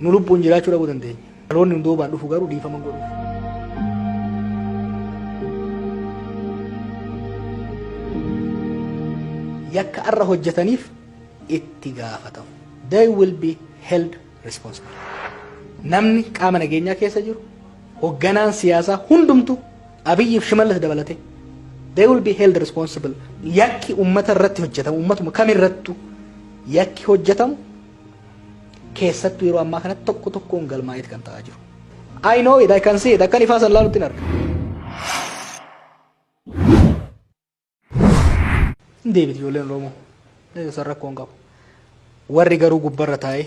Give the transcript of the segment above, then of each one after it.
Nu lubbuun jiraachuu dhabuu dandeenya. Dhaloonni duubaan dhufu garuu dhiifama hin godhuuf. Yakka arra hojjetaniif itti gaafatamu. They will be held responsible. Namni qaama nageenyaa keessa jiru, hogganaan siyaasaa hundumtu, Abiyyiif Shimallis dabalatee, they will be held responsible. Yakki ummata irratti hojjetamu, ummatuma kamirrattu yakki hojjetamu, keessattuu yeroo ammaa kanatti tokko tokkoon galmaa'eet kan ta'aa jiru. I know it, I can see it, akkan ifaa san laalutti hin arga. Hin deebiti ijoolleen Oromoo. San rakkoo hin qabu. Warri garuu gubbarra taa'ee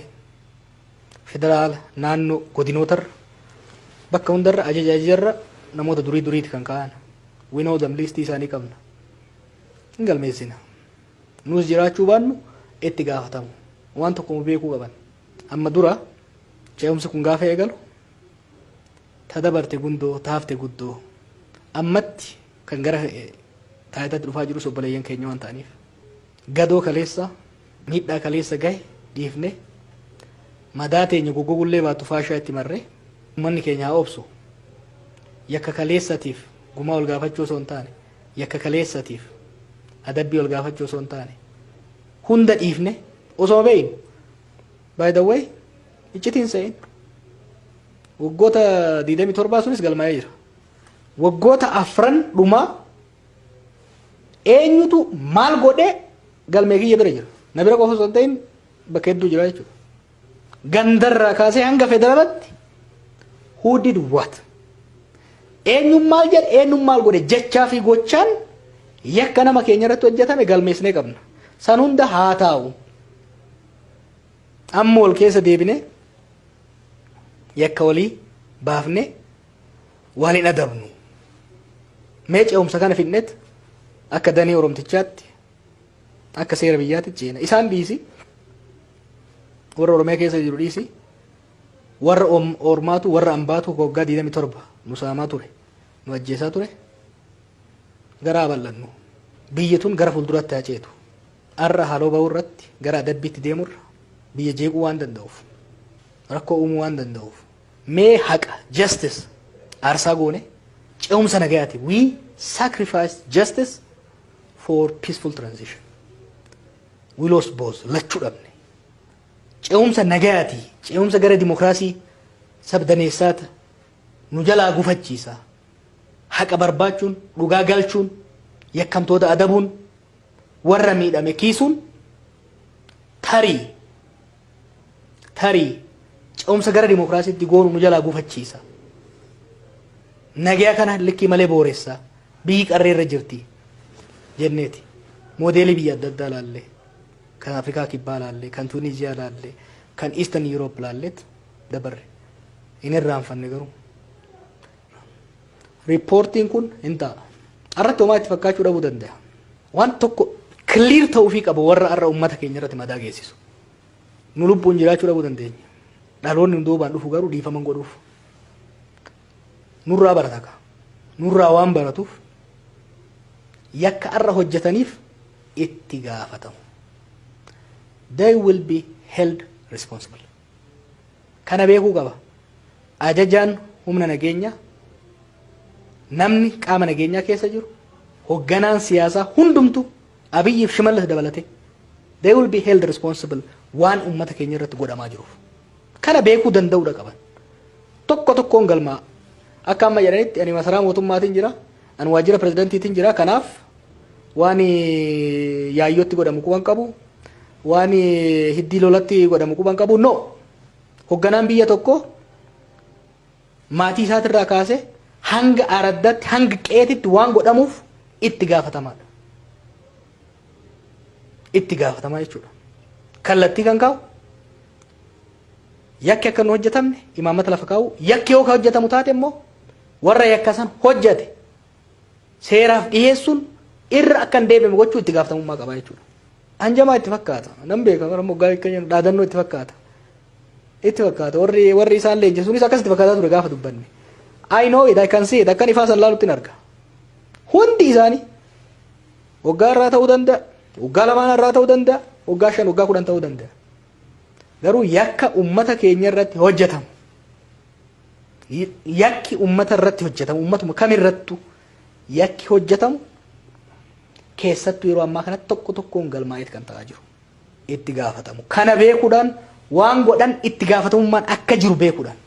federaala, naannoo, godinootarra, bakka hundarra ajaja ajajarra namoota durii duriiti kan ka'an. We know them, listii isaanii qabna. Hin galmeessina. Nus jiraachuu baannu itti gaafatamu. Waan tokko beekuu qaban. Amma dura ce'umsi kun gaafa eegalu, ta dabarte gundoo taafte guddoo, ammatti kan gara taayitaatti dhufaa jirus obboleeyyan keenya waan ta'aniif, gadoo kaleessa, miidhaa kaleessa gahe dhiifne, madaa teenya goggogullee baattu faashaa itti marree, uummanni keenya haa obsu. Yakka kaleessatiif gumaa ol gaafachuu osoo hin taane, yakka kaleessatiif adabbii ol gaafachuu osoo hin taane, hunda dhiifne osoo beeynu. By the way, iccitiin se'in waggoota 27 sunis galmaa'ee jira. Waggoota afran dhumaa eenyutu maal godhee galmee kiyya bira jira. Na bira qofa osoo hin ta'in bakka hedduu jira jechuudha. Gandarraa kaasee hanga federaalatti, who did what? Eenyuun maal jedhe, eenyuun maal godhe, jechaa fi gochaan yakka nama keenya irratti hojjetame galmeessinee qabna. San hunda haa taa'u. Amma wal keessa deebinee yakka walii baafnee wal hin adabnu. Mee ce'umsa kana fidnet akka danee Oromtichaatti, akka seera biyyaatti ceena. Isaan dhiisi, warra Oromiyaa keessa jiru dhiisi, warra ormaatu, warra ambaatu waggaa 27 nu saamaa ture, nu ajjeesaa ture, garaa bal'annu. Biyyi tun gara fuulduraatti haa ceetu. Arra haaloo bahuu irratti gara adabbiitti deemurra biyya jeequu waan danda'uuf, rakkoo uumuu waan danda'uuf, mee haqa, justice, aarsaa goone ce'umsa nagayaati. We sacrifice justice for peaceful transition. We lost both, lachuu dhabne. Ce'umsa nagayaati, ce'umsa gara dimokiraasii sabdaneessaata nu jalaa gufachiisa. Haqa barbaachuun, dhugaa galchuun, yakkamtoota adabuun, warra miidhame kiisuun tarii tarii ce'umsa gara dimokiraasiitti goonu nu jalaa gufachiisa. Nagaya kana likkii malee booressa. Biyyi qarreerra jirti jenneeti. Moodeelii biyya adda addaa laallee, kan Afrikaa Kibbaa laallee, kan Tuniziyaa laallee, kan Eastern Europe laalleet dabarre. Hin irraanfanne garuu. Riippoortiin kun hin ta'a. Arratti homaa itti fakkaachuu dhabuu danda'a. Waan tokko clear ta'uufii qaba warra arra uummata keenya irratti madaa geessisu. Nu lubbuun jiraachuu dhabuu dandeenya. Dhaloonni duubaan dhufu garuu dhiifama hin godhuuf. Nurraa barata ka. Nurraa waan baratuuf yakka arra hojjetaniif itti gaafatamu. They will be held responsible. Kana beekuu qaba. Ajajaan humna nageenyaa, namni qaama nageenyaa keessa jiru, hogganaan siyaasaa hundumtu, Abiyyiif Shimallis dabalatee, they will be held responsible waan uummata keenya irratti godhamaa jiruuf. Kana beekuu danda'uudha qaban. Tokko tokkoon galmaa. Akka amma jedhanitti ani masaraa mootummaatiin jira, ani waajjira pirezidantiitiin jira, kanaaf waan Yaayyootti godhamu quban qabu, waan Hiddii Lolatti godhamu quban qabu, no. Hogganaan biyya tokko maatii isaatirraa kaasee hanga araddaatti, hanga qeetitti waan godhamuuf itti gaafatamaadha. Itti gaafatamaa jechuudha. Kallattii kan kaa'u, yakki akka hin hojjetamne imaammata lafa kaa'u, yakki yoo ka hojjetamu taate immoo warra yakka san hojjete seeraaf dhiyeessuun irra akka hin deebine gochuu itti gaafatamummaa qaba jechuudha. Hanjamaa itti fakkaata. Nan beeka, bara moggaa akka jennu dhaadannoo itti fakkaata. Itti fakkaata. Warri isaan leenjisuunis akkas itti fakkaataa ture gaafa dubbanne. I know it, I can see it, akkan ifaa san laalutti hin arga. Hundi isaanii waggaa irraa ta'uu danda'a, waggaa lamaan irraa ta'uu danda'a, waggaa 5, waggaa 10 ta'uu danda'a. Garuu yakka ummata keenya irratti hojjetamu, yakki ummata irratti hojjetamu, ummatuma kamirrattu yakki hojjetamu, keessattuu yeroo ammaa kanatti tokko tokkoon galmaa'eet kan ta'aa jiru. Itti gaafatamu. Kana beekuudhaan, waan godhan itti gaafatamummaan akka jiru beekuudhaan.